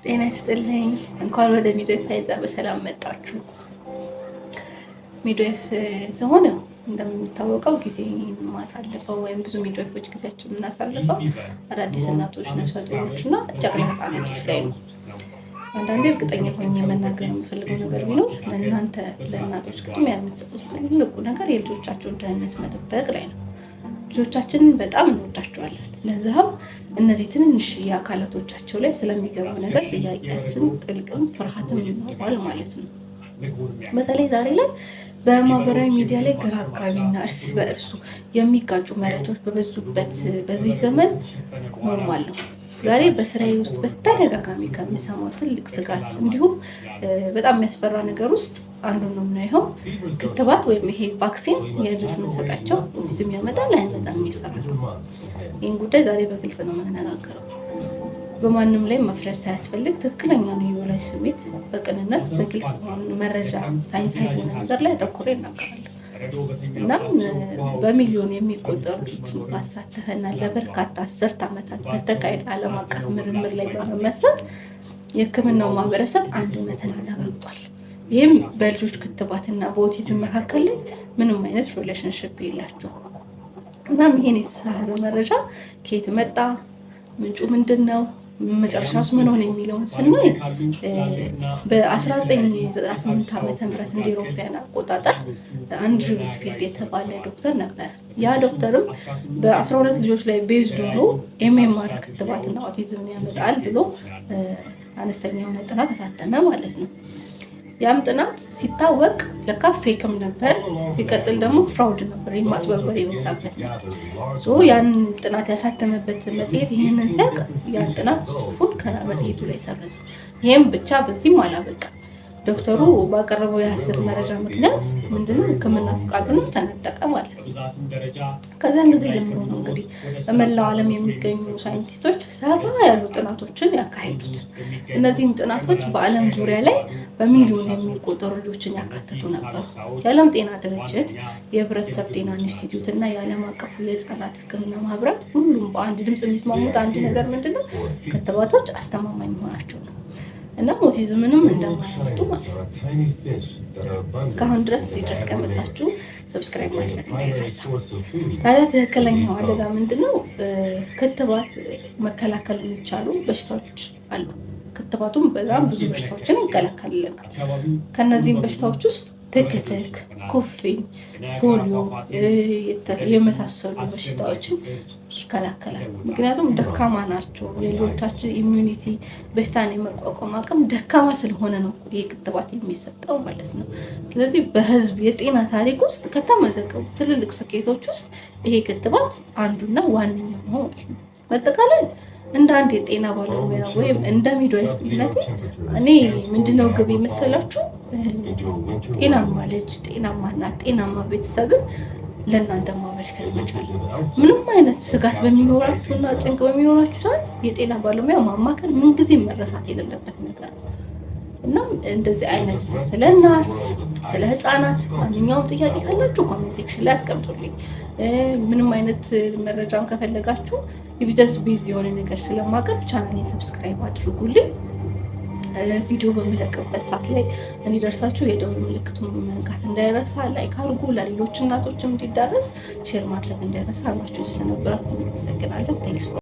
ጤና ይስጥልኝ። እንኳን ወደ Midwife ፋይዛ በሰላም መጣችሁ። Midwife ስሆን ያው እንደሚታወቀው ጊዜ የማሳልፈው ወይም ብዙ midwife ኦች ጊዜያችን የምናሳልፈው አዳዲስ እናቶች፣ ነፍሰ ጡሮች እና ጨቅላ ህጻናቶች ላይ ነው። አንዳንዴ እርግጠኛ ሆኜ መናገር የምፈልገው ነገር ቢኖር ለእናንተ ለእናቶች ቅድሚያ የምትሰጡት ትልቁ ነገር የልጆቻቸውን ደህንነት መጠበቅ ላይ ነው። ልጆቻችንን በጣም እንወዳቸዋለን። ለዛም እነዚህ ትንንሽ የአካላቶቻቸው ላይ ስለሚገባው ነገር ጥያቄያችን ጥልቅም ፍርሃትም ይኖረዋል ማለት ነው። በተለይ ዛሬ ላይ በማህበራዊ ሚዲያ ላይ ግራ አጋቢና እርስ በእርሱ የሚጋጩ መረጃዎች በበዙበት በዚህ ዘመን normal ነው። ዛሬ በስራዬ ውስጥ በተደጋጋሚ ከምሰማው ትልቅ ስጋት እንዲሁም በጣም የሚያስፈራ ነገር ውስጥ አንዱ ነው የምናየው፣ ክትባት ወይም ይሄ vaccine የልጆች የምንሰጣቸው ኦቲዝም ያመጣል አያመጣም የሚል ፍርሃት ነው። ይህን ጉዳይ ዛሬ በግልጽ ነው የምንነጋገረው። በማንም ላይ መፍረድ ሳያስፈልግ ትክክለኛ ነው የወላጅ ስሜት በቅንነት በግልጽ መረጃ ሳይንሳዊ የሆነ ነገር ላይ አተኩሬ እናገራለሁ። እናም በሚሊዮን የሚቆጠሩ ልጆችን ባሳተፈና ለበርካታ አስርት ዓመታት በተካሄደ ዓለም አቀፍ ምርምር ላይ በመመስረት የሕክምናው ማህበረሰብ አንድ እውነትን አረጋግጧል። ይህም በልጆች ክትባትና በኦቲዝም መካከል ላይ ምንም አይነት relationship የላቸውም። እናም ይሄን የተሳሳተ መረጃ ከየት መጣ፣ ምንጩ ምንድን ነው፣ መጨረሻውስ ምን ሆነ የሚለውን ስናይ በ1998 ዓ.ም. እንደ European አቆጣጠር አንድሪው ዊክፊልድ የተባለ ዶክተር ነበር። ያ ዶክተርም በ12 ልጆች ላይ based ሆኖ MMR ክትባትና ኦቲዝምን ያመጣል ብሎ አነስተኛ የሆነ ጥናት አሳተመ ማለት ነው። ያም ጥናት ሲታወቅ ለካ fake ም ነበር። ሲቀጥል ደግሞ fraud ነበር፣ የማጭበርበር የበዛበት ነበር። ያን ጥናት ያሳተመበት መጽሔት ይህንን ሲያውቅ ያን ጥናት ጽሑፉን ከመጽሔቱ ላይ ሰረዘው። ይህም ብቻ በዚህም አላበቃም። ዶክተሩ ባቀረበው የሀሰት መረጃ ምክንያት ምንድነው ሕክምና ፍቃዱንም ተነጠቀ ማለት ነው። ከዚያን ጊዜ ጀምሮ ነው እንግዲህ በመላው ዓለም የሚገኙ ሳይንቲስቶች ሰፋ ያሉ ጥናቶችን ያካሄዱት። እነዚህም ጥናቶች በዓለም ዙሪያ ላይ በሚሊዮን የሚቆጠሩ ልጆችን ያካተቱ ነበሩ። የዓለም ጤና ድርጅት፣ የህብረተሰብ ጤና ኢንስቲትዩት እና የዓለም አቀፉ የህፃናት ሕክምና ማህበራት ሁሉም በአንድ ድምፅ የሚስማሙት አንድ ነገር ምንድነው? ክትባቶች አስተማማኝ መሆናቸው ነው። እና ኦቲዝምንም እንደማያመጡ ማለት ነው። እስካሁን ድረስ እዚህ ድረስ ከመጣችሁ subscribe ማድረግ እንዳይረሳ። ታዲያ ትክክለኛው አደጋ ምንድን ነው? ክትባት መከላከል የሚቻሉ በሽታዎች አሉ። ክትባቱም በጣም ብዙ በሽታዎችን ይከላከልልናል። ከነዚህም በሽታዎች ውስጥ ትክትክ፣ ኩፍኝ፣ ፖሊዮ የመሳሰሉ በሽታዎችን ይከላከላል። ምክንያቱም ደካማ ናቸው። የልጆቻችን immunity በሽታን የመቋቋም አቅም ደካማ ስለሆነ ነው ይህ ክትባት የሚሰጠው ማለት ነው። ስለዚህ በህዝብ የጤና ታሪክ ውስጥ ከተመዘገቡ ትልልቅ ስኬቶች ውስጥ ይሄ ክትባት አንዱና ዋነኛው ነው ማለት ነው። በአጠቃላይ እንደ አንድ የጤና ባለሙያ ወይም እንደ midwife ነቴ እኔ ምንድነው ግብ የመሰላችሁ? ጤናማ ልጅ፣ ጤናማ እናት፣ ጤናማ ቤተሰብን ለእናንተ ማበርከት መቻል። ምንም አይነት ስጋት በሚኖራችሁና ጭንቅ በሚኖራችሁ ሰዓት የጤና ባለሙያ ማማከር ምንጊዜ መረሳት የሌለበት ነገር ነው። እናም እንደዚህ አይነት ስለ እናት፣ ስለ ህፃናት ማንኛውም ጥያቄ ካላችሁ comment section ላይ አስቀምጡልኝ። ምንም አይነት መረጃም ከፈለጋችሁ evidence based የሆነ ነገር ስለማቀርብ ቻናሌን subscribe አድርጉልኝ። ቪዲዮ በሚለቅበት ሰዓት ላይ እንዲደርሳችሁ የደወል ምልክቱን መንካት እንዳይረሳ፣ like አድርጉ። ለሌሎች እናቶችም እንዲዳረስ share ማድረግ እንዳይረሳ። አብራችሁ ስለነበራችሁ እናመሰግናለን። Thanks.